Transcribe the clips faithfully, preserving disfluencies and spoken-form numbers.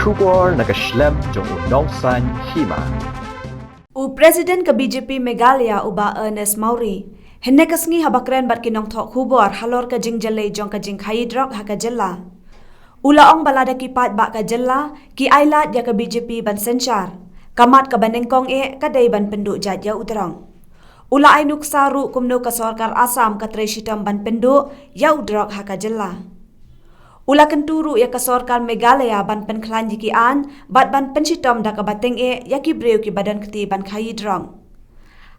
Khubor na ka shlem jong u Nongsaiñ Hima. U President ka B J P Meghalaya u Bah Ernest Mawrie hynne ka sngi haba kren bad ki nongthoh khubor halor ka jingjyllei jong ka jingkhaii drok ha ka jylla, u la ong ba lada ki paidbah ka jylla ki ailad ïa ka B J P ban synshar, ka mat kaba nyngkong eh ka dei ban pynduh jait ïa u drok. U la ai nuksa ruh kumno ka sorkar Assam ka trei shitom ban pynduh ïa u drok ha ka jylla. U la kyntu ruh ïa ka sorkar Meghalaya ban pynkhlaiñ ïa ki aiñ bad ban pynshitom da kaba tyngeh ïa ki briew kiba don kti ban khaii drok.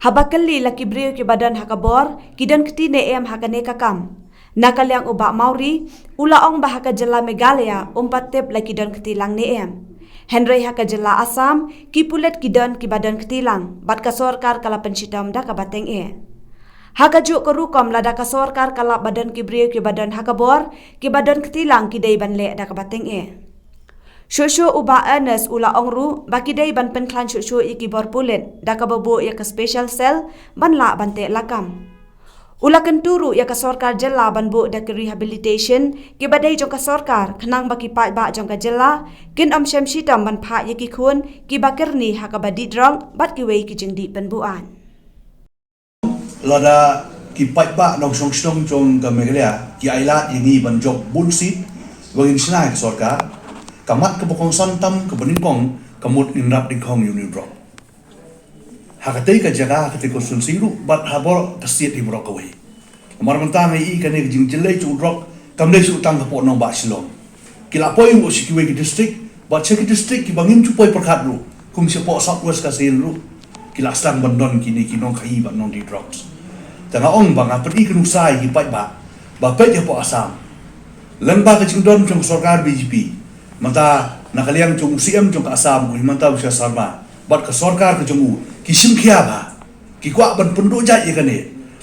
Haba kylli la ki briew kiba don ha ka bor ki don kti ne em ha kane ka kam, na ka liang u Bah Mawrie u la ong ba ha ka jylla Meghalaya um pat tip la ki don kti lang ne em. Hynrei ha ka jylla Assam ki pulit ki don kiba don kti lang bad ka sorkar ka la pynshitom da kaba tyngeh. Ha kajuh ka rukom, lada ka sorkar ka lap ba don ki briew kiba don ha ka bor kiba don kti lang, ki dei ban leh da kaba tyngeh. Shuh shuh u Bah Ernest u la ong ruh ba ki dei ban pynkhlaiñ shuh shuh ïa ki bor pulit da kaba buh ïa ka special cell ban lah ban teh lakam. U la kyntu ruh ïa ka sorkar jylla ban buh da ki rehabilitation kiba dei jong ka sorkar khnang ba ki paidbah jong ka jylla kin ym shym shitom ban phah ïa ki khun kiba kyrni ha kaba dih drok bad kiwei ki jingdih pynbuaid. Lada ki paidbah nongshong shnong jong ka Meghalaya ki ailad ïa ngi ban jop bun sien ba ngin shna ïa ka sorkar, ka mat kaba kongsan tam kaba nyngkong ka mut ngin rat dyngkhong ïa une u drok. Ha katei ka jaka, ha katei ka constituency ruh bad ha baroh ka state hi baroh kawei. Namar mynta nga i kane ka jingjyllei jong u drok kam dei shuh tang hapoh nongbah Shillong. Ki la poi ruh sha kiwei ki district bad sha ki district kiba ngim ju poi pyrkhat ruh, kum shapoh South West Khasi Hills ruh ki la sdang ban don kine ki nongkhaii bad nongdih drugs. Te nga ong ba nga pyni ka nuksa ïa ki paidbah ba peit hapoh Assam, lyngba ka jingdon jong ka sorkar B J P, mynta na ka liang jong u C M jong ka Assam u Himanta Biswa Sarma bad ka sorkar ka jong u ki shim khia bha, ki kwah ban pynduh jait ïa kane.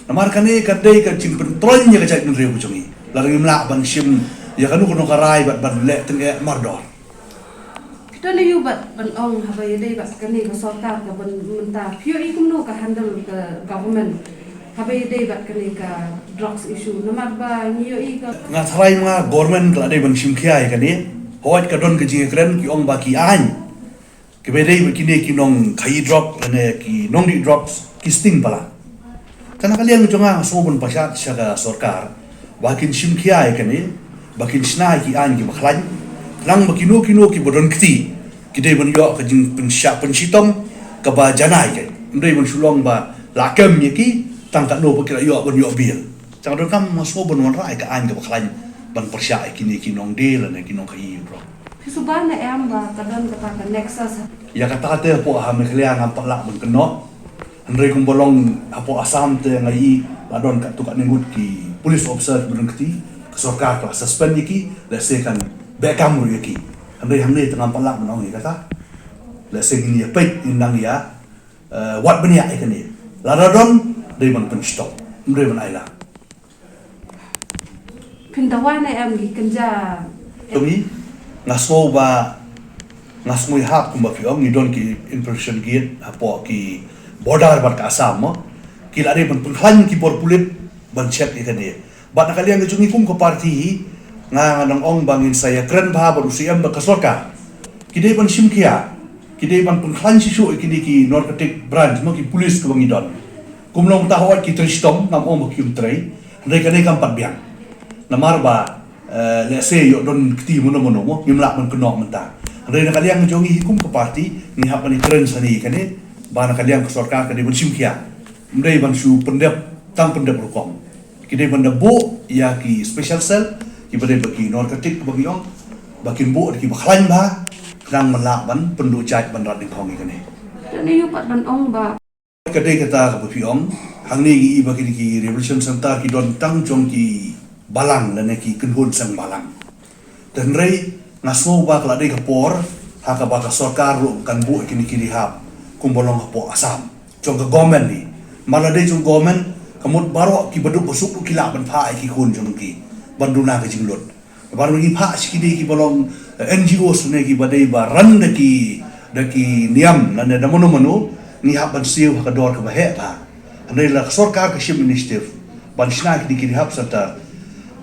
Namar kane ka dei ka jingpyntroiñ ïa ka jaitbynriew ka jong ngi lada ngim lah ban shim ïa kano kano ka rai bad ban leh tyngeh mardor. Phi to leh ïa u bad ban ong haba ïadei bad kane ka sorkar ka ban mynta, phi ïohi kumno ka handle ka government haba ïadei bad kane ka drugs issue, namar ba ngi ïohi ka. Nga tharai ma government ka la dei ban shim khia ïa kane. Hooid ka don ka jingïakren, ki ong ba ki aiñ kiba dei bad kine ki nongkhaii drok lane ki nongdih drugs ki sting palat. Te na ka liang jong nga nga sngew ban pashat sha ka sorkar ba kin shim khia ïa kane, ba kin shna ïa ki aiñ kiba khlaiñ, khnang ba kino kino kiba don kti ki dei ban ïoh ka jingpynshah pynshitom kaba janai. Ym dei ban shu long ba la kem ïa ki tang katno ba ki la ïoh ban ïoh bail. Te nga donkam, nga sngew ban wanrah ïa ka aiñ kaba khlaiñ ban pyrshah ïa kine ki nongdih lane ki nongkhaii drok. Phi sngewbha ne em ba ka don kata ka nexus? Ïa kata te hapoh ha Meghalaya ngam pat lah ban kynnoh. Hynrei kumba long hapoh Assam te nga i la don katto katne ngut ki police officer ba don kti, ka sorkar ka la suspend ïa ki, lehse kan beh kam ruh ïa ki. Hynrei hangne te ngam pat lah ban ong ïa kata. Lehse ngin ïa peit, ngin nang ïa, eh, wad bniah ïa kane. Lada don, dei ban pynshitom, ym dei ban ailad. Phin dawa ne em ki kynja? Tumi, nga sngew ba, nga sngew ïahap kumba phi ong, ngi don ki immigration gate hapoh ki border bad ka Assam mo. Ki la dei ban pynkhlaiñ ki bor pulit ban check ïa kane. Bad na ka liang ka jong ngi kum ka party hi, nga, nga nang ong ba ngin sa ïakren bha bad u C M bad ka sorkar. Ki dei ban shim khia, ki dei ban pynkhlaiñ shisha ïa kine ki narcotic branch mo, ki police kiba ngi don. Kum long mynta hooid ki trei shitom, ngam ong ba kim trei. Hynrei kane kam pat biang. Namar ba, eh, lehse ïoh don kti mano mano mo, ngim lah ban kynnoh mynta. Hynrei na ka liang jong ngi hi kum ka party, ngi hap ban ïakren sani kane, ba na ka liang ka sorkar ka dei ban shim khia. Ym dei ban shu pyndep, tang pyndep rukom. Ki dei ban da buh ïa ki special cell, kiba dei bad ki narcotic ba ngi ong, ba kin buh da kiba khlaiñ bha, khnang ban lah ban pynduh jait ban rat nyngkong ïa kane. Te ne ïa pat ban ong ba Ka dei kata kaba phi ong, hangne ngi i ba kine ki rehabilitation center ki don tang jong ki balang lane ki kynhun seng balang. Te hynrei nga sngew ba ka la dei ka por ha kaba ka sorkar ruh kan buh kine ki rehab kumba long hapoh Assam jong ka government hi. Ma la dei jong government, ka mut baroh kiba duk ba suk ruh ki lah ban phah ïa ki khun jong ki ban duna ka jinglut. Baroh ngi phah sha kine kiba long, eh, N G Os ne kiba dei ba run da ki, da ki niam lane da mano mano, ngi hap ban siew ha ka dor kaba heh bha. Hynrei la ka sorkar ka shim initiative ban shna kine ki rehab center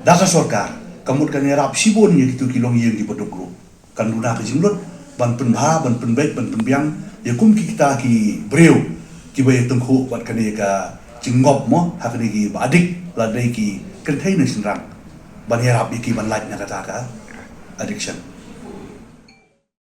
da ka sorkar, ka mut kan ïarap shibun ïa kito ki longïing kiba duk ruh. Kan duna ka jinglut ban pynbha, ban pynbeit, ban pynbiang ïa kum kita ki briew kiba ïa tyngkhuh bad kane ka jingngop mo ha kane ki ba adik lane ki kynthei ne shynrang, ban ïarap ïa ki ban lait na kata ka addiction.